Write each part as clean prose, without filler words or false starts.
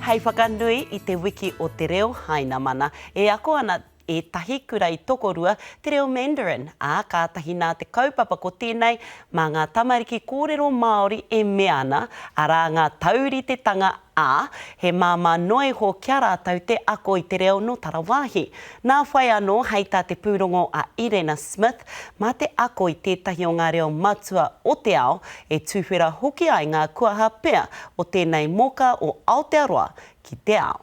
Hei whakanui i te wiki o te reo Hainamana, e ako ana ētahi kura i Tokorua te reo Mandarin, ā, kātahi nā te kaupapa ko tēnei mā ngā tamariki kōrero Māori e mea ana, arā ngā tauritetanga ā, he māmā noa iho ki a rātou te ako i te reo nō tarawāhi. Nā whai anō, hei tā te pūrongo a Irena Smith, mā te ako i tētahi o ngā reo matua o te ao e tuwhera hoki ai ngā kuaha pea o tēnei moka o Aotearoa ki te ao.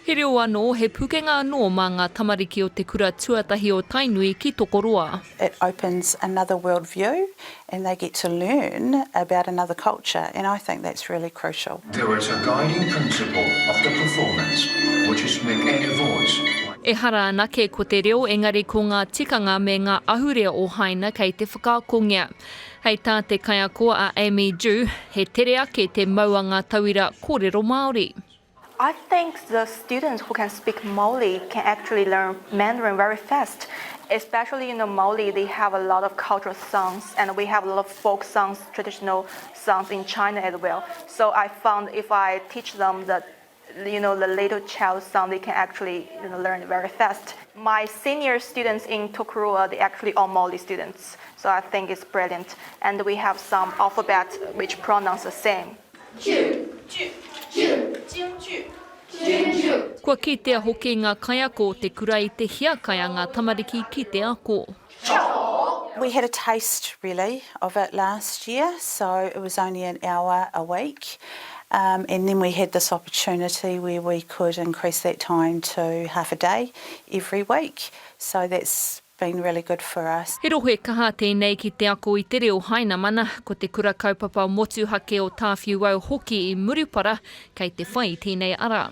He reo anō, he pukenga anō mā ngā tamariki o te kura tuatahi o Tainui ki Tokoroa. It opens another world view and they get to learn about another culture and I think that's really crucial. There is a guiding principle of the performance which is make any voice like. Ehara anake ko te reo engari ko ngā tikanga me ngā ahurea o Haina kei te whakaakongia. Hei tā te kaiako a Amy Dew, he tere ake te mau a ngā tauira kōrero Māori. I think the students who can speak Māori can actually learn Mandarin very fast. Especially, you know, Māori, they have a lot of cultural songs and we have a lot of folk songs, traditional songs in China as well. So I found if I teach them the you know, the little child song, they can actually you know, learn very fast. My senior students in Tokoroa, they actually all Māori students. So I think it's brilliant. And we have some alphabet which pronounce the same. Ju, ju, ju, jing ju, jing ju. Kua kitea hoki ngā kaiako o te kura i te hiakai a ngā tamariki ki te ako. We had a taste really of it last year so it was only an hour a week um and then we had this opportunity where we could increase that time to half a day every week so that's been really good for us. He rohe kaha tēnei ki te ako i te reo Hainamana, ko te Kura Kaupapa Motuhake o Tāwhiuau hoki i Murupara kei te whai i tēnei ara.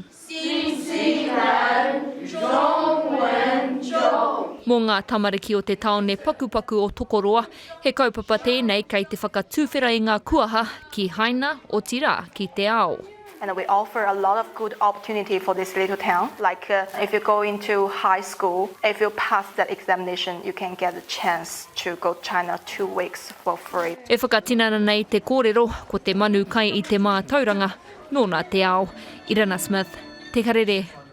Mō ngā tamariki o te tāone pakupaku o Tokoroa, he kaupapa tēnei kei te whakatuwhera i ngā kuaha ki Haina, otirā, ki te ao. And we offer a lot of good opportunity for this little town, like if you go into high school, if you pass that examination, you can get the chance to go China two weeks for free. E whakatinana nei te kōrero, ko te manu kai i te mātauranga, Nōna te ao. Irana Smith, Te Karere.